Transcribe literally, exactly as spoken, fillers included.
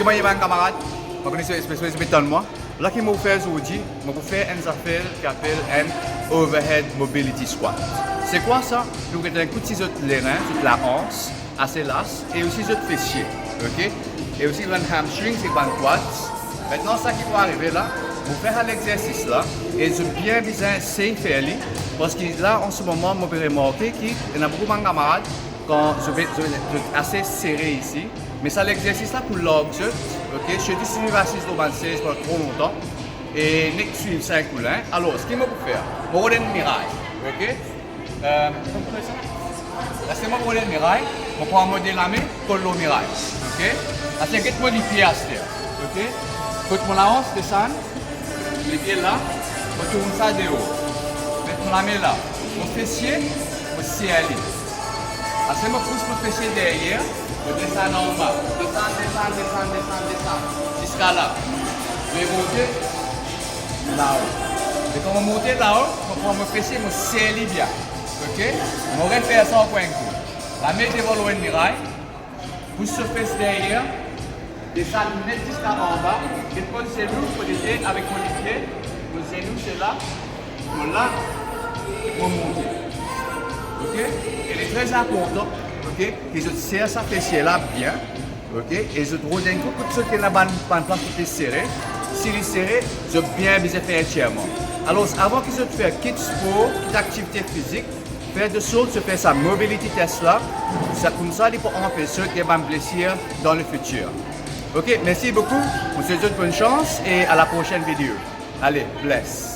Kouma ye bann kamarad? Mo kone zot, zot pe tann mwa. La ki mo pou fer zordi, mo pou fer enn zafer ki apel enn overhead mobility squat. Se kwa sa? Nou gete enn kou si zot lerin, zot laans ase las, e osi zot fesie, ok? E osi bann hamstrings ek bann quads. Aster sa ki pou arive la, mo fer sa legzersis la, e zot bien bizin sey fer li, parski la, an se moman, mo pe remarke ki ena boukou bann kamarad, kan zot, zot, zot ase sere isi, me sa legzersis la pou larg zot, ok? Sirtou si zot asiz lor bann sez pandan tro lontan, e nek swiv sa enn kou la, hein. Alor, seki mo pou fer, mo rod enn miray, ok? Euh, aster mo rod enn miray, mo pran mo de lame, kol lor miray, ok? Aster get mo lipie aster, ok? Kot mo laans desann, lipie la, mo tourn sa deor. Met mo lame la, mo fesie, mo ser li. Aster mo pous mo fesie deryer, mo desann anba. Desann, desann, desann, desann, desann, ziska la. Mo monte lao. E kan mo monte lao, mo pran mo fesie, mo ser li bien. Ok? Mo refer sa ankor enn kou. Lame devan lor enn miray, pous so fes deryer, desann net ziska anba, get mo zenou kot ete avek mo lipie, mo zenou se la, mo la, mo monte. Ok? E li tre inportan, ok, ki zot ser sa fesie la bien, ok? E zot rod enn kou kot zot ena bann, bann plas ki pe sere. Si li sere, zot bien bizin fer tirman. Alor, avan ki zot fer kit spor, kit aktivite fizik, fer de sort zot fer sa mobility test la, sa koumsa li pou anpes zot gagn bann blesir dan lefitir. Ok, mersi boukou, mo swet zot bonn sans e a la prosenn video. Ale, bless.